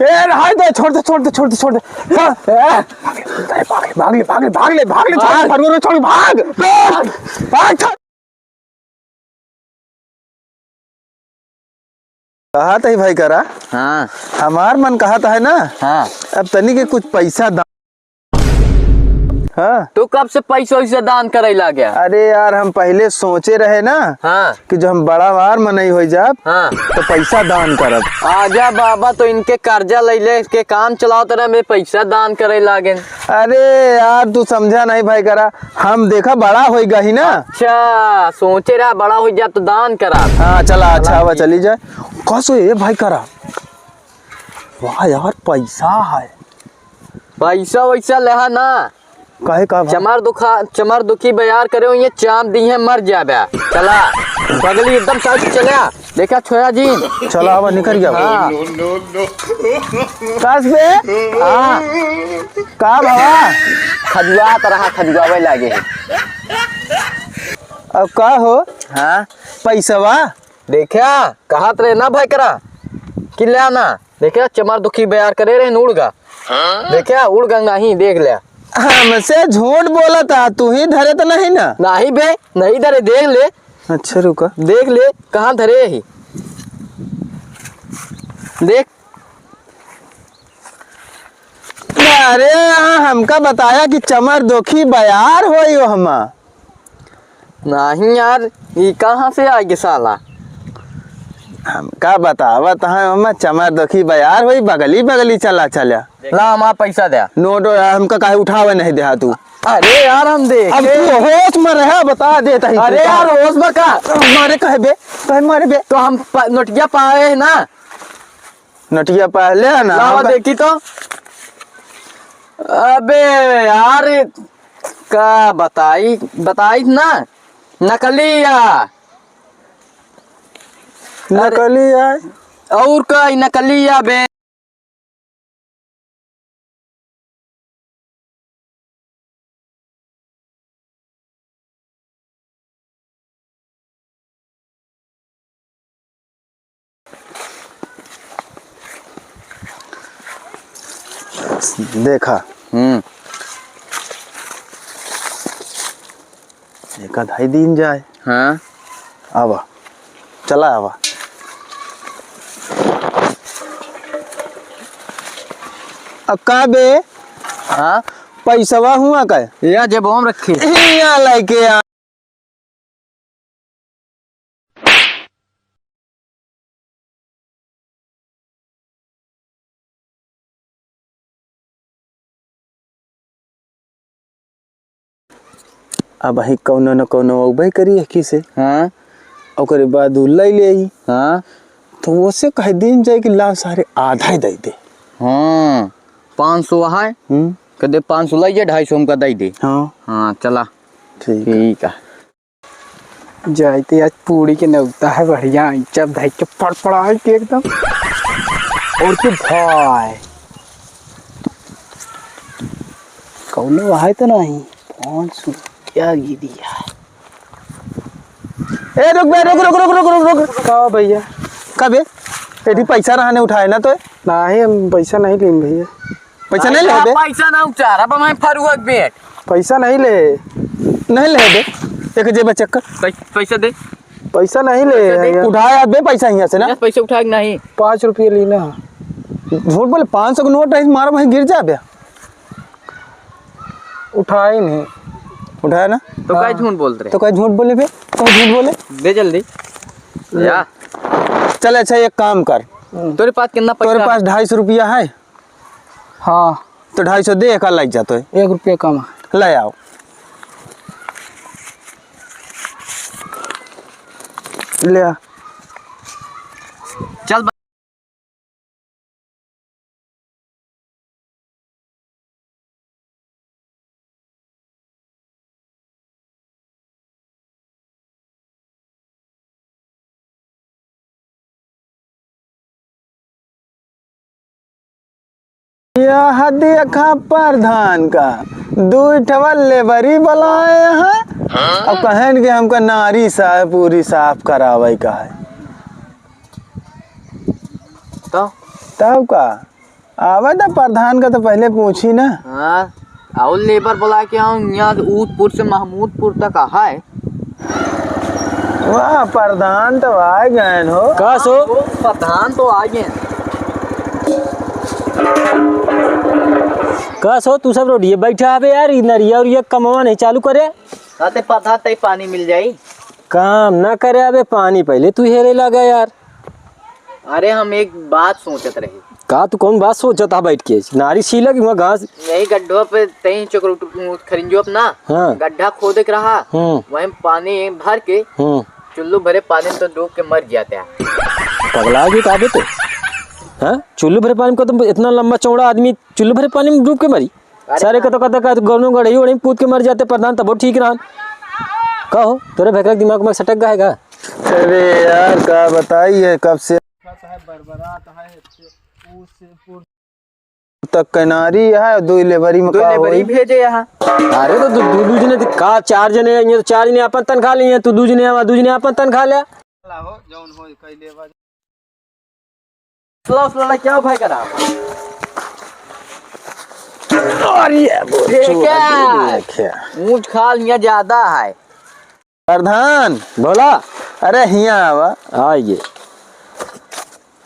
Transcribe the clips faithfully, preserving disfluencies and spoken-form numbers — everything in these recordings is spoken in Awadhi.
ए, रहा दे, छोड़ दे, छोड़ दे, छोड़ दे, छोड़ दे। हाँ, ए, भाग ले, भाग ले, भाग ले, भाग ले, भाग ले, छोड़, भाग। छोड़, छोड़, भाग। भाग, भाग, छोड़। कहत ही भाई करा। हाँ। हमार मन कहत है ना। हाँ। अब तनी के कुछ पैसा दा-, हाँ। तू कब से पैसा वैसा दान करे लागे? अरे यार, हम पहिले सोचे रहे ना हाँ। कि जो हम बड़ा वार मनई होइ जाब, हाँ। तो पैसा दान करब। आजा बाबा, तो इनके कर्जा लैले के काम चलावत रहे, हमें पैसा दान करे लागे। अरे यार, तू समझा नहीं भाई करा, हम देखा बड़ा होइ गही ना। अच्छा, सोचे रहा बड़ा होइ जा तो दान करा। हाँ, चला, अच्छा, चला, आवा, ठीक। चली जाए। कसो ए भाई करा, वाह यार, पैसा है। पैसा वैसा लेहा ना। काहे का भाई? चमार दुखा, चमार दुखी बयार करे हो, ये चाम दी है, मर जाबे। चला, बगली एकदम साइड चला। देखा छोया जी। चला, अब निकल गया। हाँ। कास बे? हाँ। का बाबा? खजुआ तो रहा, खजुआवे लागे है। अब का हो? हाँ। पैसवा? देखा, कहत रहे ना भाई करा, कि ले आना। देखा, चमार दुखी बयार करे रहे, उड़ गा। देखा, उड़ गा नहीं, देख ले। हमसे झूठ बोला था, तू ही धरे तो नहीं ना? नहीं बे, नहीं धरे, देख ले। अच्छा, रुका। देख ले, कहाँ धरे ही। देख। अरे, यहाँ हमका बताया कि चमर दोखी बयार होई हो हमा। नहीं यार, ई कहाँ से आइगे साला? हमका बतावत है, हमा चमर दोखी बयार होई, बगली बगली चला चला। ला, हमार पैसा दे। नोट हमका काहे उठावे नहीं देहा तू? अरे यार, हम देखे। अब तू होश में रहे, बता देता ही अरे तू। यार, होश में का? मारे कहे बे, कहे मारे बे। तो हम प-, नोटिया पाए है ना। नोटिया पाए ले ना, लावा हमका देखी तो। अबे यार, का बताई, बताई ना। नकली या। अरे। नकली या। और का, ई नकली या बे। देखा। हम्म। एक आधाई दिन जाए। हाँ। आवा, चला आवा। अब का बे? हाँ? पैसवा हुआ का? या जेबवा में रखी। हिया लेके आ। अबहीं कौनो न कौनो अउबे करी अखी से। हाँ। ओकरे बाद उ लइ लेई। हाँ। तो ओसे कह दिन जाए कि ला सारे आधा ही दइ दे। हाँ, पाँच सौ है। हम्म। कह दे पाँच सौ लइ जा, ढाई सौ हमका दइ दे। हाँ। हाँ, चला। ठीक है। ठीक है। जाइते आज पूड़ी के नौता है बढ़िया, जब धइ के फड़फड़ाए के एकदम। और के भाई, कौनो है तो नहीं, पाँच सौ रुपया गिरी है। ए, रुक बे, रुक, रुक। का भैया? का बे? एठी पैसा रहने उठाए ना तो? नहीं, हम पैसा नहीं लेन भैया। पैसा नहीं लेबे? पैसा ना उचार, अब हमें फरुआ के बेट। पैसा नहीं ले। नहीं लेबे। एक जेब check कर। पै-, पैसा दे। पैसा नहीं ले पैसा दे। यार। उठाया बे पैसा यहाँ से ना। यहाँ पैसा उठा के नहीं। पाँच रुपये लेना। झूठ बोले, पाँच सौ का नोट है, मारा वहीं गिर जाबे। उठाए नहीं। उठाया ना? तो काहे हाँ। झूठ बोलत रहे? तो काहे झूठ बोले बे? काहे झूठ बोले? दे जल्दी। ले। या। चल अच्छा, एक काम कर। हम्म। तोरे पास कितना तोरे पैसा? पास ढाई सौ रुपया है? हाँ। तो ढाई सौ दे, एका लाग जातो है। एक रुपया कम है। ले आओ। ले आ। चल बा- यह देखा प्रधान का दुइ ठवा लेबरी बुलाए हैं। अब कहन कि हमका नारी साहब पूरी साफ करावे का है। तो? तब का? आवा त प्रधान का तो पहले पूछी ना। हाँ, और लेबर बुला के आऊँ, यहाँ से ऊदपुर से महमूदपुर तक है। वाह, प्रधान तो आ गए हो। का सो? प्रधान तो आ गए। का सो, तू सब रोडिये बैठा हबे यार, ई नरिया उरिया कमवा नहीं चालू करे? आते पता तई पानी मिल जाई। काम ना करे, अबे पानी पहले तू हेरे लगा यार। अरे, हम एक बात सोचत रहे। का तू कौन बात सोचत हा बैठ के? नारी सीला की वहाँ घास। यही गड्ढों पे तई चक्र उठ-, उठ-, खरिंजो अपना। हाँ। गड्ढा खोदे के रहा। हम्म। वहीं पानी भर के हम्म। चुल्लू भरे पानी में तो डूब के मर जाते हैं। पगला गई का बे तू? हाँ? चुल्लू भरे पानी में को तो इतना लंबा चौड़ा आदमी चुल्लू भरे पानी में डूब के मरी? अरे सारे हाँ। कतो कतो कतो गौनो गढ़ई उढ़ई कूद के मर जाते प्रधान, तबो ठीक रहन। का हो, तोरे भेकरा के दिमाग में सटक गए है का? अरे यार, का बताई है, कब से तक किनारी है, दो लेबरी में दो का लेबरी होई? भेजे यहाँ। अरे तो दू, दू, दू जने का, चार जने, ये तो चार जने अपन तनखा लिए, तू दू जने आवा, दू जने अपन तनखा ले। ला हो, जौन होई, कई लेबा। असला, असला, क्या भाई करा? अरे, ये क्या? देखिए। ऊंट खाल यहाँ ज्यादा है। प्रधान। बोला। अरे, हियाँ आवा। आइए।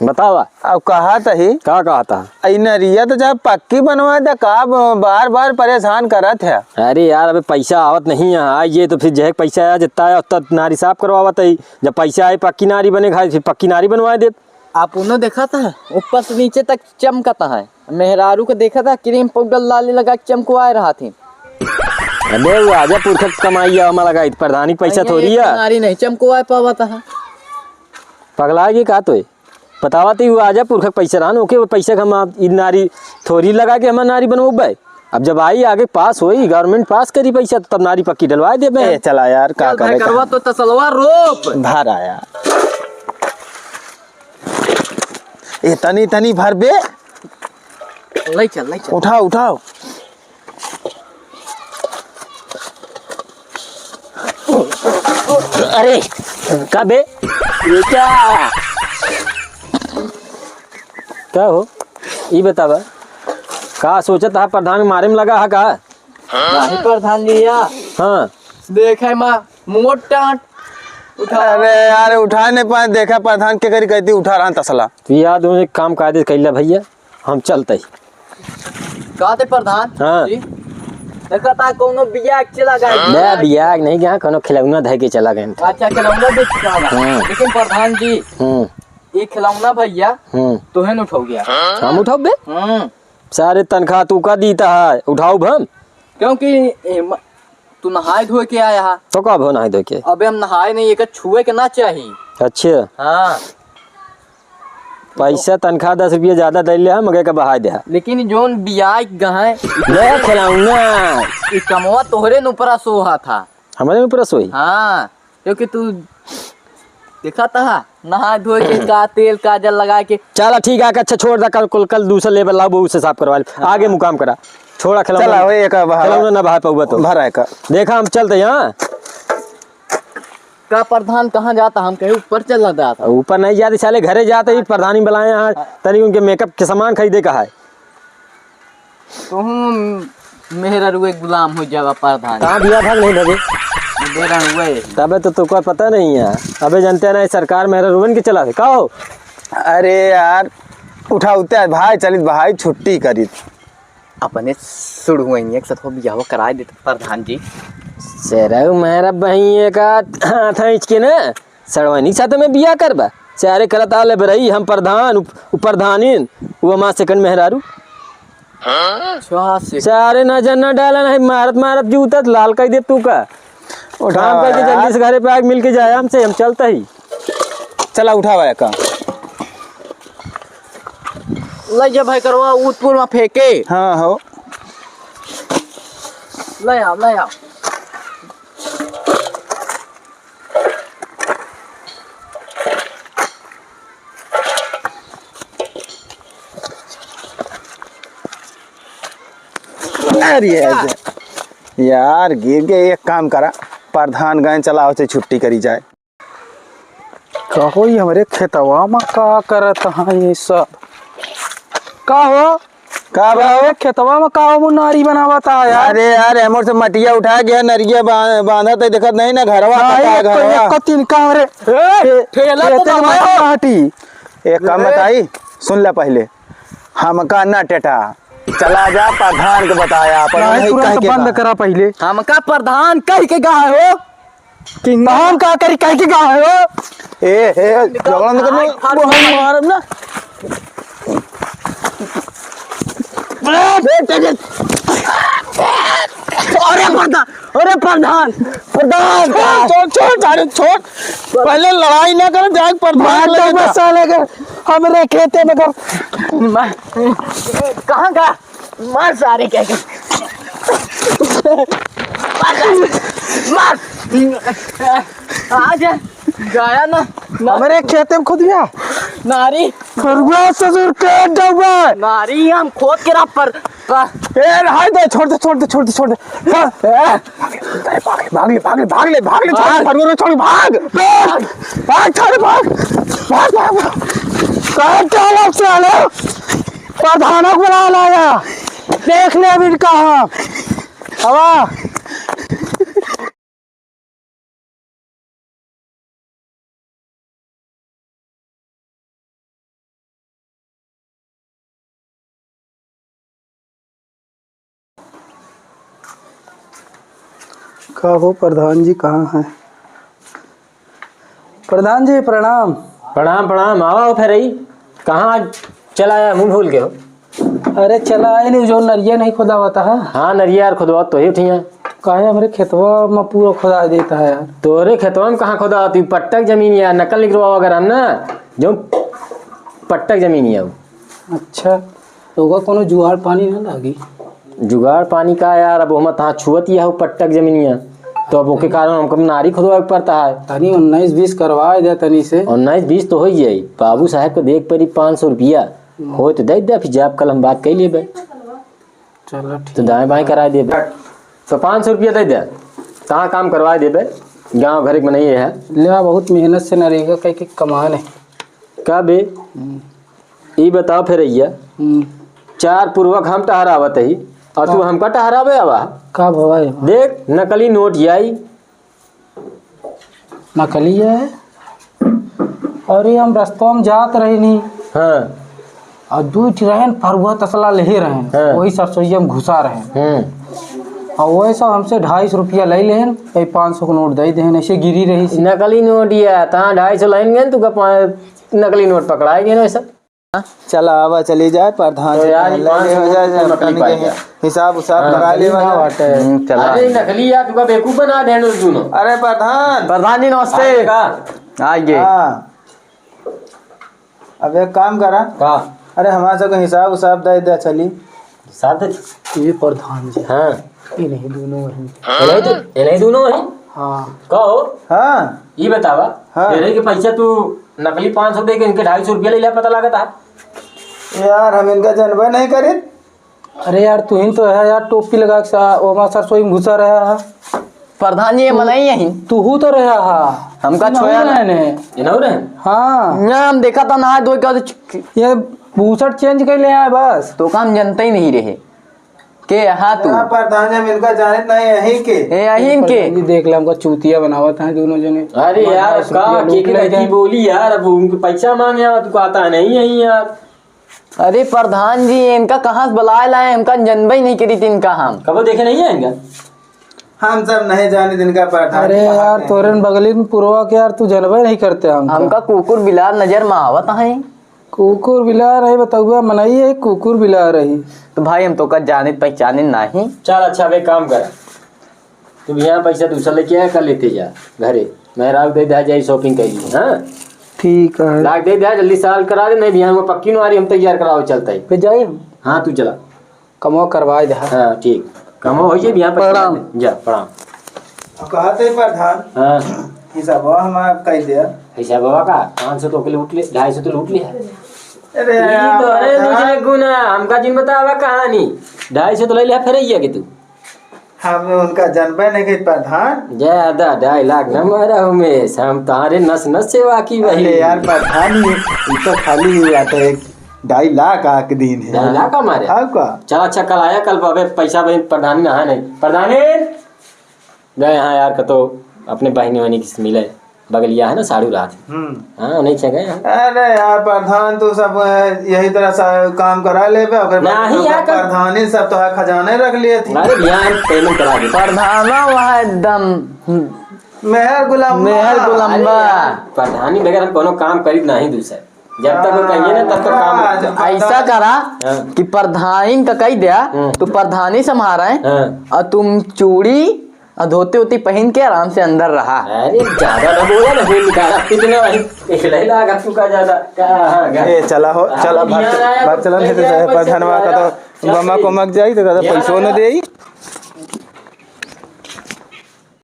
बतावा। अब कहा तही। का कहा था? ई नरिया तो चाहे पक्की बनवा दे, का ब-, बार-बार परेशान करत है? अरे यार, अबे पैसा आवत नहीं है। आइए तो फिर जहे पैसा आया, जितना आया, उतना नारी साफ करवावत है। जब पैसा आए, पक्की नारी बने खाए, फिर पक्की नारी बनवा दे। आप उन्हों देखा था, ऊपर से नीचे तक चमकता है। मेहरारू को देखा था, क्रीम पाउडर लाली लगा के चमकवाए रहा थी। अबे वो आजा पुरखा के कमाई है, हमारा लगा, प्रधानी के पैसा अरे, थोड़ी है। नारी नहीं चमकवाए पावत है। पगला गई का तोय? बतावा तो वो आजा पुरखा के पैसा रहन, ओके वो पैसा के हम आप ई नारी थोड़ी लगा के हमार नारी बनवाबे। अब जब आई आगे पास होई, गवर्नमेंट पास करी पैसा, तो तब नारी पक्की डलवाए देबे ए, हम। चला यार, का चल भाई, करे का? करवा तो तसलवा रोप। भर आया। ए, तनी, तनी भर बे। ले चल, ले चल। उठाओ, उठाओ। अरे, का बे? ये क्या? का हो? ई बतावा, का सोचत हा, प्रधान मारे में लगा हा का? नहीं प्रधान जी या। हाँ। देखे मा मोट टाट। उठा। अरे यार, उठा नहीं पाए, देखा प्रधान के करी कहती उठा रहा तसला। तू याद हो एक काम कायदे से कैला भैया, हम चलते ही। का ते प्रधान हाँ। जी? देखा था कोनो बिया के चला गए। बे बिया के नहीं गया, कोनो खिलौना धै के चला गए। अच्छा, खिलौना बेच के चला गए। हाँ। लेकिन प्रधान जी, हम्म। ये खिलौना भैया, हम्म। तोहे न उठाओ गया। हम उठाओ बे? हम्म। सारे तनख्वाह तू का दीता है, उठाओ हम? क्योंकि ए, म-, तू नहाए धोए के आया है। तो का भो नहाए धोए के? अबे हम नहाए नहीं, एकर छुए के ना चाही। अच्छा। हाँ। पैसा तनख्वाह दस रुपया ज्यादा दे ले हम, मगर का बहाए दे। लेकिन जोन बियाह गए ले खिलौना। ई कमवा तोहरे न ऊपरा सोहा था। हमारे ऊपरा सोई? हाँ, क्योंकि तू देखा था नहा धोए के का तेल काजल लगा के। चला ठीक है, अच्छा छोड़ दा, कल, कल, कल दूसरा लेबर लाओ, उससे साफ करवा ले। हाँ। आगे मुकाम करा, छोड़ा खिलौना। चला, वही एक बहावा। खिलौना ना बहा पाऊबा तो। भरा है का? देखा हम चलते हैं, हाँ। का प्रधान कहाँ जाता? हम कहे ऊपर चला जाता। ऊपर नहीं जाते साले, घरे जाते ही प्रधानी बुलाए हैं, तनी उनके मेकअप के सामान खरीदे का है। तुहूँ मेहररुए गुलाम हो जावा प्रधान। कहाँ बिया भाग नहीं भगे? मेहररुए। तबे तो तुका पता नहीं है। अबे जानते हैं ना, सरकार मेहररुअन के चला दे। का हो? अरे यार, उठाउते आज भाई चलित भाई छुट्टी करित। अपने सुड़ुआइया के साथ बियाह कराए देते प्रधान जी। सेरऊ मेहरा बहिया का हाथ खींच के ना सड़वानी के साथ में बियाह करबा? सारे करत आले बरई, हम प्रधान, उप-, उप प्रधानिन, वो हमार सेकंड मेहरारू। अच्छा, से- सारे ना जन्ना डाला नहीं, मारत मारत जूतत लाल कर दे तू का। उठा काम करके यार। जल्दी से घरे पे आके मिल के जाए हमसे, हम चलता ही। चला उठावा या का। ले जा भाई करवा, ऊदपुर में फेंके। हाँ हो। ले आ, ले आ। अरे यार, यार, गिर गए। एक काम करा, प्रधान गए, चला, उसे छुट्टी करी जाए। कहो, ये हमरे खेतवा में का करत हैं ये सब? का हो? का बा हो? खेतवा में का हो, वो नारी बनावत है यार? अरे यार, हमर से मटिया उठा के नरिया बा-, बांधत है, देखत नहीं ना, घरवा नहीं, कटा है, एक, घरवा। एक तीन का रे। ए, ए, ठेला तो खेते में दबाया। मटिया हटी। एक काम ए। बताई, सुन ले पहले, हमका ना टेटा, चला जा प्रधान के बताया, अपन नहीं, नहीं तुरंत कह के बंद का। करा पहले। हमका प्रधान कह के कहा हो? कि हम का करी, कह के का है हो? ए, ए, झगड़ा न करो, वो हम मारब ना। अरे प्रधान, अरे प्रधान, प्रधान। छोड़, छोड़, छोड़, अरे छोड़। पहले लड़ाई ना करो, जाके प्रधान मार दो लगे बस था। साले के, हमरे खेते में कर। मा-, कहाँ का? मार सारे क्या के। मार, मार। आज गया ना, ना। हमरे खेते में खुद गया। नारी। फरुआ ससुर के डब्बा। नारी हम खोद के रहा पर, पर। ए, रहाई दे, छोड़ दे, छोड़ दे, छोड़ दे, छोड़ दे। हाँ। ए। भाग ले, भाग ले, भाग ले, भाग ले, छोड़, भाग। फरुआ छोड़, भाग। भाग। भाग, छोड़, भाग। भाग, भाग, भाग। कहाँ डाला साले? प्रधानक बुला लाया, देख ले अभी कहाँ। हवा। का हो प्रधान जी, कहाँ हैं? प्रधान जी, प्रणाम। प्रणाम, प्रणाम। आवा हो फेरई। कहाँ आज चला आया, मुँह भूल गए हो? अरे, चला आए नहीं, जो नरिया नहीं खुदावत है। हाँ, नरिया यार खुदवा तो ही उठिया। काहे हमरे खेतवा में पूरा खुदा देता है यार। तोरे खेतवा में कहाँ खुदा होती? पट्टक जमीन यार, नकल निकलवा वगैरह ना, जो पट्टक जमीन है वो। अच्छा, तो ओकर कोनो जुगाड़ पानी ना लागी? जुगाड़ पानी का यार, अब हम तहाँ छुअत ही है पट्टक जमीनिया, तो अब ओके कारण हमको नारी खुदवावे के पड़ता है। तनी उन्नीस बीस करवाए दे तनी से। उन्नीस बीस तो हो ही जाई, बाबू साहब को देख पड़ी पाँच सौ रुपया, हो तो दे दे, फिर जाब कल हम बात कर लेबे। चलो तो ठीक। दाएं बाएं करा देबे। तो पाँच सौ रुपया दे दे, तहाँ काम करवा देबे, गाँव घर के मनई है। ले आ, बहुत मेहनत से नरेगा कह के कमान है। का बे? हम्म। ई बताओ फेरैया, हम्म। चार पुरवक हम टहरावत ही और तू का? हमका टहरावे आवा? का भवा है? देख, नकली नोट आई। नकली है? अरे, हम रस्तवा में जात रहे नहीं। हाँ। और दू ठे रहन, फरुआ तसला लेहे रहन। हाँ। वही सरसोईया में घुसा रहन। हम्म। और वही सब हमसे ढाई सौ रुपया ले लेहन, कहीं पाँच सौ के नोट दे देहन, ऐसे गिरी रही सी। नकली नोट या, तहाँ ढाई सौ लाइन गए, तू का पा-, नकली नोट पकड़ाए गए ना, ऐसा। चला, आवा, चली जाए, प्रधान तो जी यार, के ये ले पाँच सौ ले हो जाए, नोट तो नकली अपनी पाई के गया। हिसाब उसाब हाँ, करा नकली ले ना वाला। बाटे। हम्म, चला। अरे, नकली यार, तुका बेवकूफ बना देहन उस दोनों। अरे, प्रधान। प्रधान जी, नमस्ते। आइए का? आइए। हाँ। अब एक काम करा। का? अरे, हमारे सबके हिसाब उसाब दे दे, चली। हिसाब दे? ये प्रधान जी। हाँ। ये नहीं, दोनों वही। ये नहीं दो-, ये नहीं दोनों वही? हाँ। का हो? हाँ। ये बतावा, हाँ। तेरे के पैसा तू नकली पाँच सौ दे के इनके ढाई सौ रुपया ले लिया, पता लागत है। यार, हम इनका जनबे नहीं करित। अरे यार, तू ही तो है यार, टोपी लगा के सा-, ओमा सरसोई में घुसा रहा है। प्रधान जी, ये मनई यही। तू हूँ तो रहा है। हमका तू छोया नहीं ना। रहने। ये ना रहे? हाँ। ना, हम देखा था ना, दो का तो च-, ये बूसट change कर ले आए बस। तो काम जनता ही नहीं रहे। के हा तू? ना, प्रधान जी, हम इनका जानित नहीं, यही के। ए, यही इनके। प्रधान जी, देख ले, हमका चूतिया बनावत हैं दोनों जने। अरे हमारा यार, का, के के लड़की बोली यार, अब उनके पैसा मांगे यार, तू कहता नहीं यही यार। अरे प्रधान जी, इनका कहाँ से बुलाए लाए, हमका जनबे ही नहीं करी इनका हम। कबो देखे नहीं है इनका? हम सब नहीं जाने इनका प्रधान अरे जी कहाँ यार, के हैं। तोरे बगली में पुरवा के यार, तू जनबे नहीं करते हमका। हमका कुकुर बिलार नजर में आवत है। कुकुर बिलार है, बतौआ मनई है, कुकुर बिलार है। तो भाई, हम तोका जानित पहचानित नाही। चल अच्छा, अब एक काम कर, तू यहाँ पैसा दूसरा लेके आया, कल लेते जा घरे, मैं राग दे दे जाई shopping कर ली, हाँ? ठीक है। लाग दे दे, जल्दी साल करा दे, नहीं बिहान में पक्की नुआरी हम तैयार करावे चलता है। फिर जाई हम? हाँ, तू चला। कमवा करवाए दे। हाँ, ठीक। कमवा हो जाए, बिहान पक्की प्रणाम। करा दे। जा, प्रणाम। अब कहते ही प्रधान, हाँ। हिसाबवा हमारा कह दे। हिसाबवा का? पाँच सौ तो के लूट ले, ढाई सौ तो लूट ले। अरे ई तो, अरे प्रधान। दूसरे गुना, हमका जिन बतावा कहानी। ढाई सौ तो ले ले, फिर ये कि तू। हम उनका जनबे नहीं करित प्रधान। ज्यादा dialogue न मारा उमेश, हम तोहरे नस नस से वाकिफ अरे ही। यार प्रधान, ई तो खाली हुआ तो एक ढाई लाख आके दीन है। ढाई लाख का मारे? और का? चल अच्छा, कल आया, कल अबे पैसा भाई प्रधानी ना है नहीं। प्रधानी! गए हाँ यार, कतो अपने बहिनी वहिनी किस मिले, बगलिया है ना, साढ़ू रात। हम्म। हाँ, उन्हीं से गए हैं। अरे यार, प्रधान तू सब, अ, यही तरह से काम करा लेबे, ओकर बाद नहीं तो यार, कर प्रधानी सब तो है, खजाने रख लिए थी। अरे ध्यान payment करा दे। प्रधाना वहाँ एकदम मेहर गुलाम। मेहर गुलाम। अरे यार, प्रधानी बगैर हम कोनो काम करीब नहीं दूसर। जब तक वो कहिए ना, तब तक काम होता। ऐसा करा हाँ। कि प्रधानी का कह दिया, हम्म। तो प्रधानी संभारा है हाँ। और तुम चूड़ी और धोती वोती पहन के आराम से अंदर रहा। अरे, ज्यादा ना बोला ना, फिर निकाला। कितने भाई? एक लैला का तू का ज्यादा? का, हाँ, का? ए, चला हो, हाँ, चला, भाग, ध्यान आया, भाग, चला, नहीं तो भैया, प्रधानवा का तो चल, बमक उमक जाई, तो कहता ये पैसो न वाला देई।